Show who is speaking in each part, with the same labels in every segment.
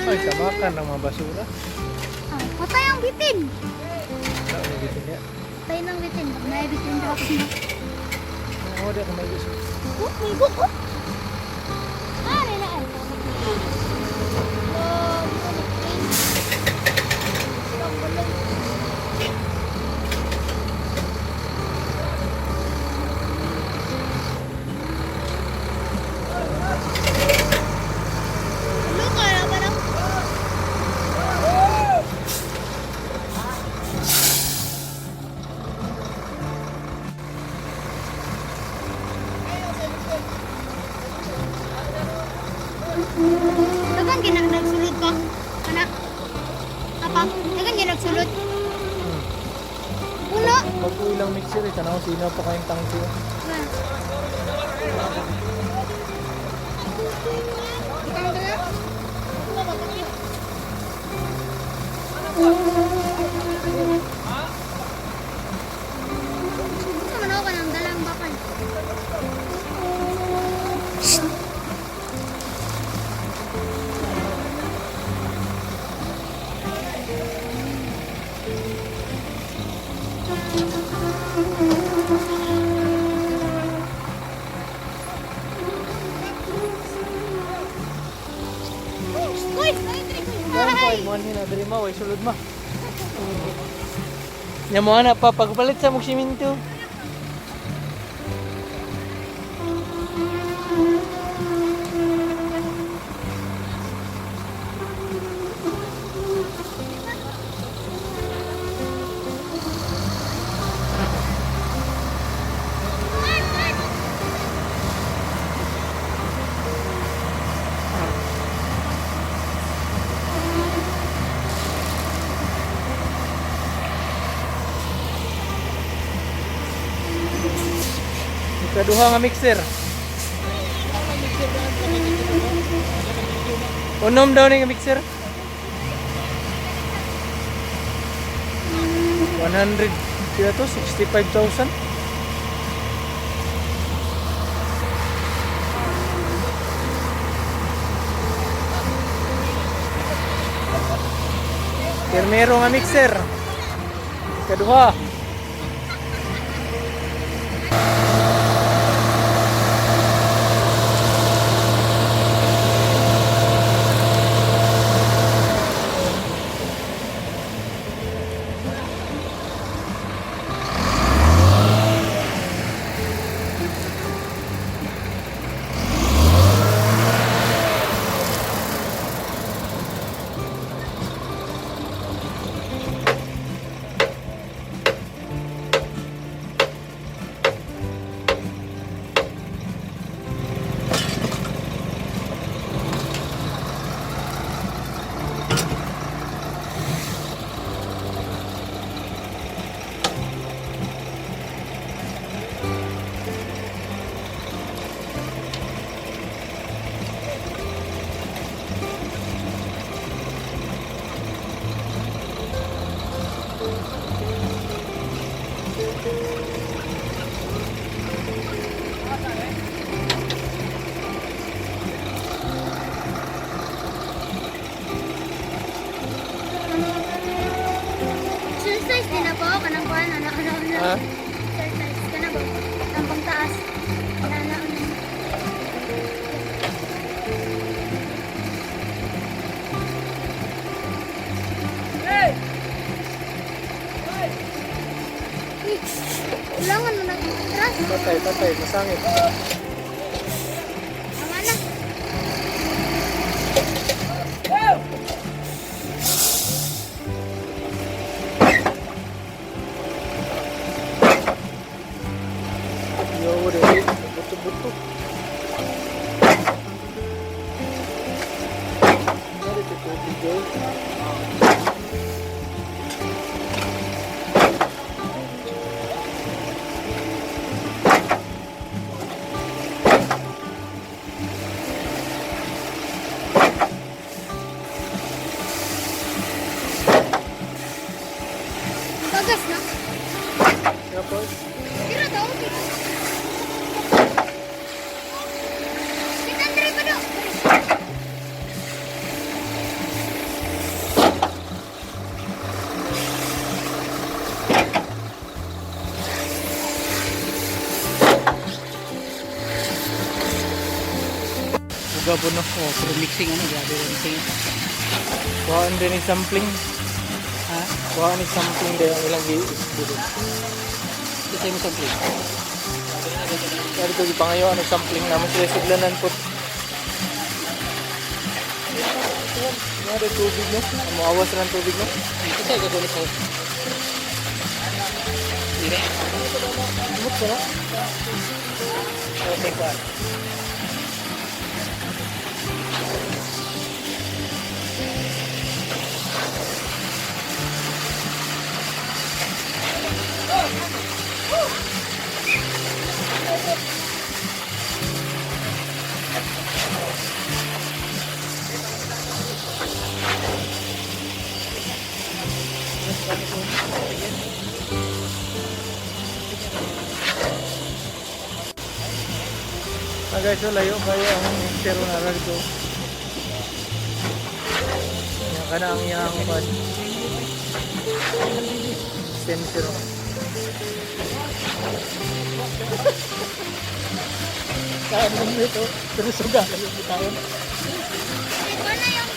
Speaker 1: Ay, samakan ng mga basura.
Speaker 2: Ah, patay ang bitin.
Speaker 1: Wala, may bitin niya.
Speaker 2: Patay ng bitin. Pag may bitin daw ako na.
Speaker 1: Oo, di ako may gusto.
Speaker 2: Oh, may buko. Ah, may na. Oh, may train. Ano ka na ba na? Dagan ginang nagsulod pa. Anak. Apa? Dagan ginang nagsulod. Puno.
Speaker 1: Bago ilang mixer eh. Tanaw, sino pa kayong tangki.
Speaker 2: Gusto man ako ng dalang bakal. Uy!
Speaker 1: Yan po, ay mo na diri ma, way sulod ma. Nya mo ana pa pagpalit sa mong siminto. Ikaduha nga mixer. Unom daw ni nga mixer. 100 sila to, 65,000. Primero nga mixer. Kaduha.
Speaker 2: Exercise din ako kanang kuan anak anak anak.
Speaker 1: Ha?
Speaker 2: Exercise ka na ba? Ang pangtaas. Ana ana. Uy, Kailangan mo ng atras.
Speaker 1: Patay, patay, masangit.
Speaker 2: Tama na.
Speaker 1: Yo, dili, buto-buto. Dari ito tubig, eh.
Speaker 2: Bagas na.
Speaker 1: Tapos,
Speaker 2: Tira daw. Tira. Kita Andre pa do.
Speaker 1: Gapon no.
Speaker 3: Oh, pero mixing ano, grabe yung mixing.
Speaker 1: Kuhaan din ni sampling.
Speaker 3: Ha?
Speaker 1: Kuhaan ni sampling dahil ang ilang gi-isdo.
Speaker 3: Ito mo sampling.
Speaker 1: Kaya dito gipangayo ano sampling naman sila suglanan po. Nga tubig no? Muawas lang tubig no?
Speaker 3: Ito sa'yo gagawin sa. Dire.
Speaker 1: Umot ka na?
Speaker 3: Okay, kuan.
Speaker 1: Ah guys, so layo kayo ang mixer na ra dito. Yan ka na ang iyang pad. Sensor. Kaya naman ito, pero suga kayo tayo.
Speaker 2: Ito na yung.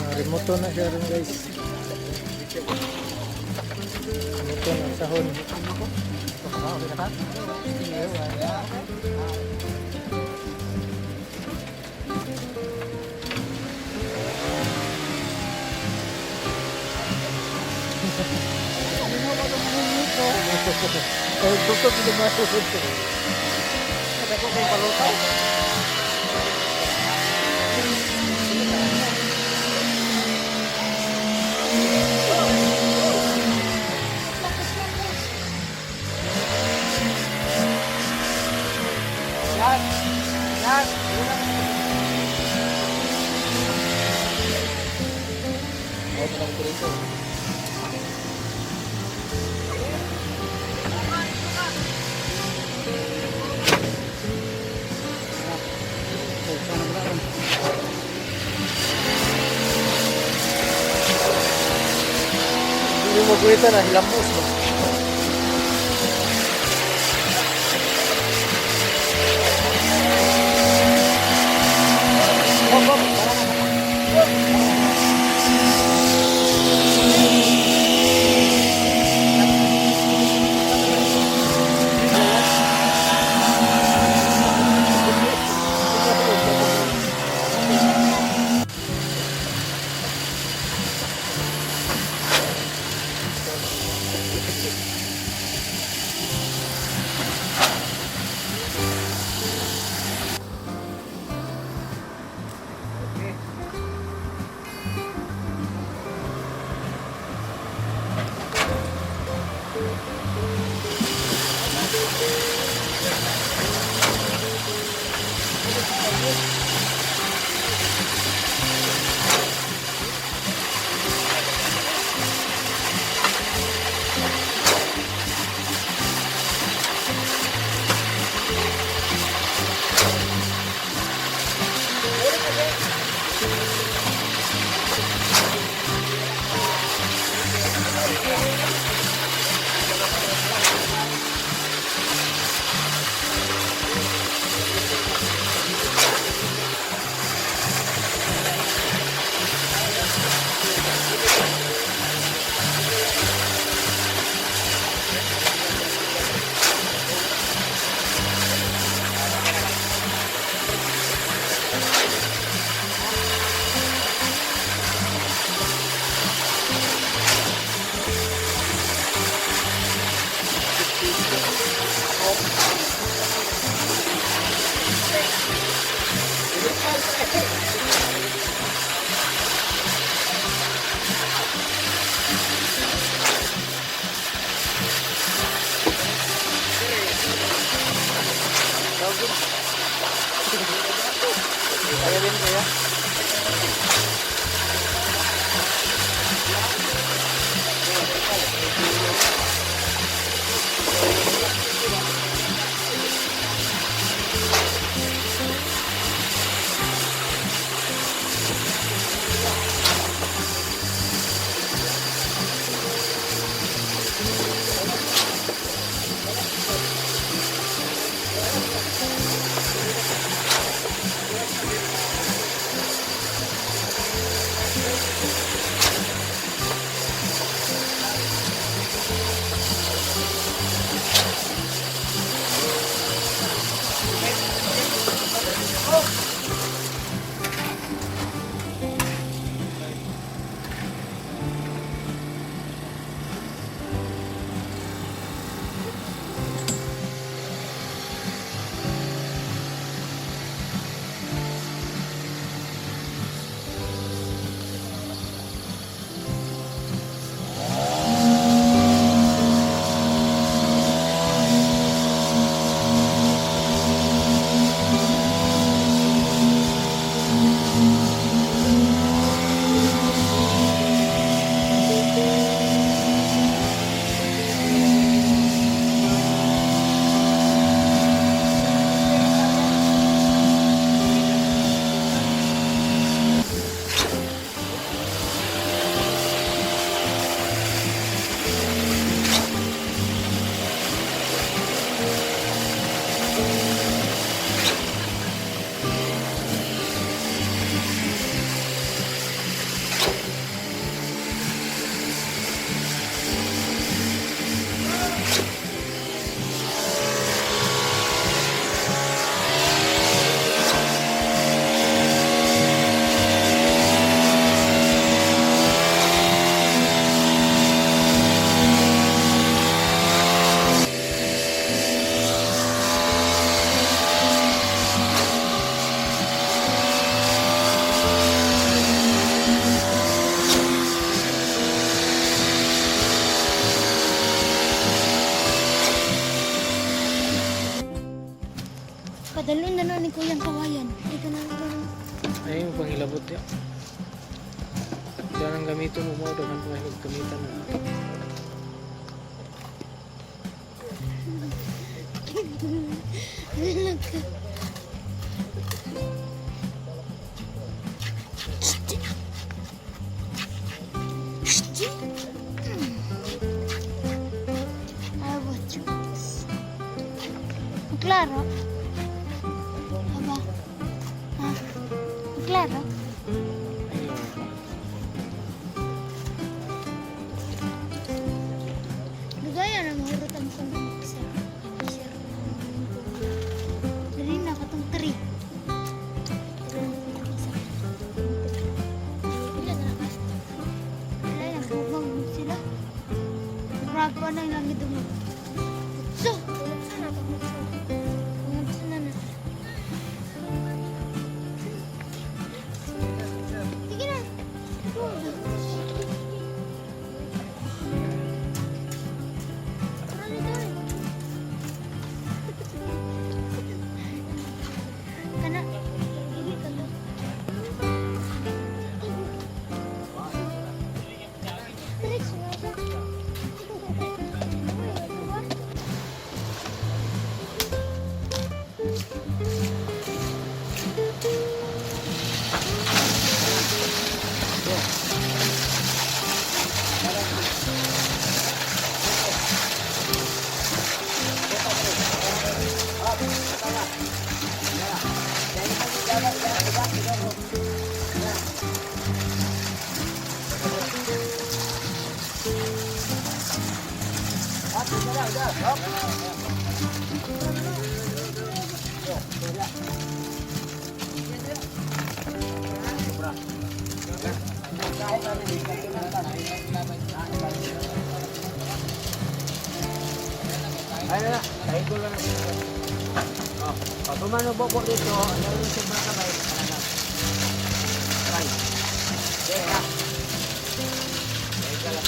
Speaker 1: Ah, remoto na siya rin guys. Remoto na sahon. Eh, tutok ito ba?
Speaker 3: Oh, sana wala ron.
Speaker 1: Hindi mo magwita na, hilamos ba?
Speaker 2: Dalon na ni Kuyang Kawayan. Ito na ito.
Speaker 1: Ay, yung pangilabot niya. Kaya nang gamiton mo mo, daghan pa kayo gamitan na.
Speaker 2: Nalagka. I want drinks. Klaro? Aba? Ha? Klaro?
Speaker 1: Ayun.
Speaker 2: Lugaya na mahurot ang kong mixer. Mixer. Dali na katong 3. Pila na ka? Wala na bubang sila. Murag pa na lang ito mo. Utso! Utso na to. Utso na na. Sige na. Kana, hindi ka na. Diretso na siya.
Speaker 4: Ay na, tayo ko lang. Oh, pag umano bobo dito, ano yung sobrang kamay? Ano? Aray. Okay, ha. Teka lang.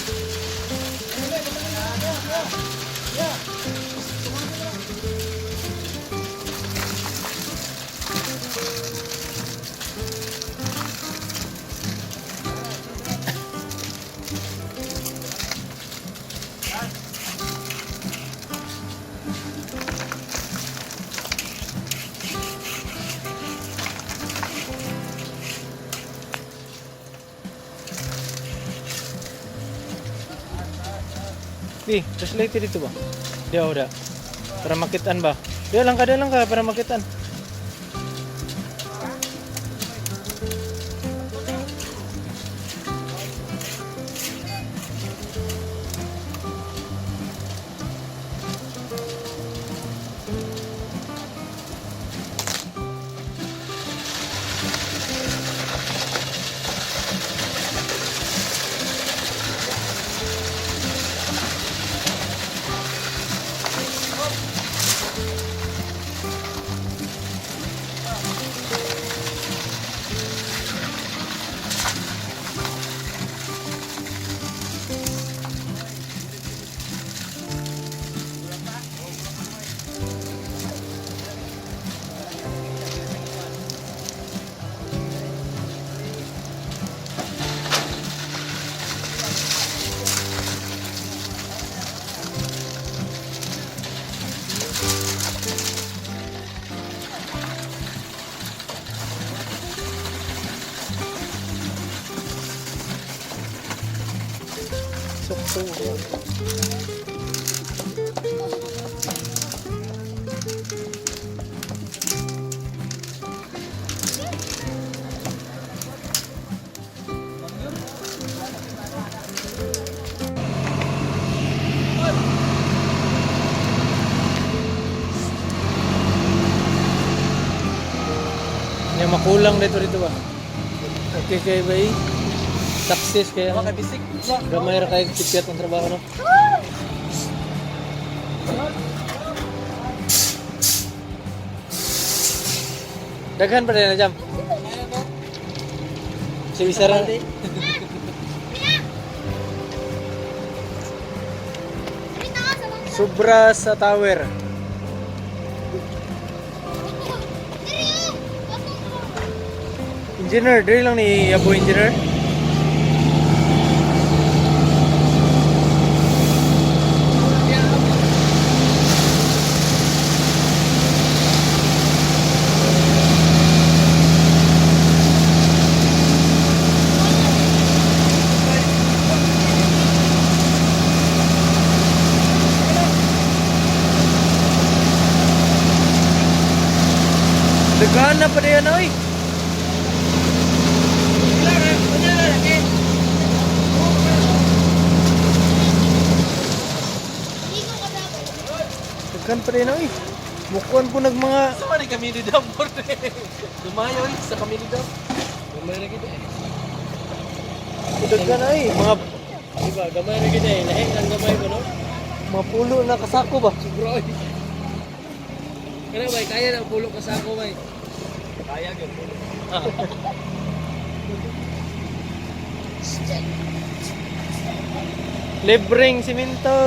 Speaker 1: Di, flashlight dito ba? Di ako da. Para makitaan ba? Di lang ka para makitaan. Sukso. Nya makulang dito dito ba? Okay kay bay. Success kaya.
Speaker 3: Makabisik.
Speaker 1: Gamay ra kay sipyat ang trabaho no. Daghan pa rin na jam. Si isa ra.
Speaker 2: Dali na ka sa bangka.
Speaker 1: Sobra sa tower. Engineer, diri lang ni Abo Engineer. Daghan na pa diyan oy. Daghan pa diyan oy. Mukuan po nag mga
Speaker 3: Sa man kami ni Dam. Dumayo eh, sa kami ni Dam. Gamay ra gid eh.
Speaker 1: Daghan ay mga
Speaker 3: Diba, gamay ra gid eh. Lahi lang gamay ko no.
Speaker 1: mga pulo na kasako ba.
Speaker 3: Sobra oy. Kana bay, kaya na pulo ka sako bay. Kaya gyud pulo.
Speaker 1: Libreng simento.